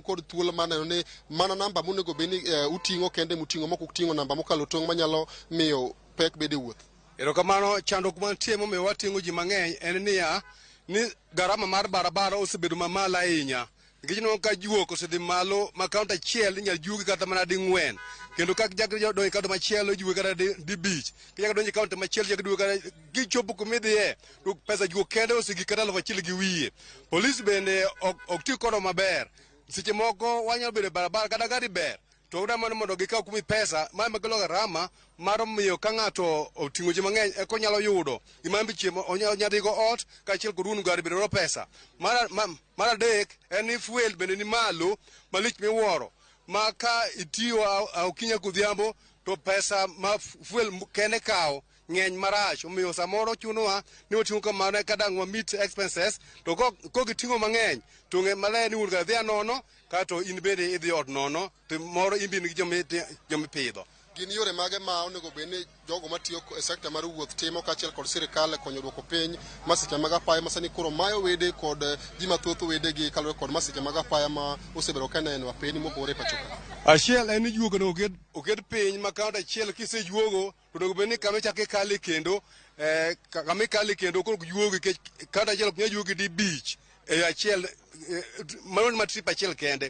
un kod thuolo mar neno ni mana namba monego bed ni uting'o kende muting'o mok uting'o namba mokalo tong' manyalo miyo pek bede wuoth. Erokamano, chandruok mantie momiyo wating'o ji mang'eny en niya, ni garama mar barabara osebedo mamalo ahinya. Nikech ineno ka juok osedhi malo ma kaunti achiel inyal juogi kata mana ding'wen. Kendo ka chak donjo e kaunti machielo ijuogi kata dibich. Kichako donjo e kaunti machielo ichako iduogo kata kichopo kumidhiye to pesa juok kende osegik kata 1000 gi wiye. Polis bende ok ti kodwa maber. Seche moko wanyalo bedo e barabara kata gari ber to udwa mana mondo gikaw kumi pesa ma ema kelo garama mar miyo ka ng'ato oting'o ji mang'eny eka onyalo yudo gima chiemo onyalo dhigo ot kaachiel kod wuon gari bende dwaro pesa. Mar adek en ni fuel bende ni malo malich miwuoro ma ka itiyo okinyi godhiambo to pesa ma fuel kende kawo ng'eny marach omiyo samoro chunowa ni wating'o kamano eka dang' wa meet expenses to kok iting'o mang'eny to ng'e maler ni wuon gari dhi anono kato in bende idhi ot nono to moro in be in gi jomipidho. Gin yore mage ma onego bed ni jogo matiyo e sekta mar wuoth timo kaachiel kod sirikal e konyo duoko piny masiche mag apaya ma sani koro mayo wede kod ji mathoth wedegi kaluwore kod masiche mag apaya ma osebedo ka neno apeni mopogore e pacho ka? Achiel en ni juogo onego oket piny ma kaunti achiel kisejuogo to onego bed ni kama ichako ikale kendo kama ikale kendo koro ok juogi nikech kaunti achiel ok nyal juogi dibich e achiel mano ma trip achiel kende.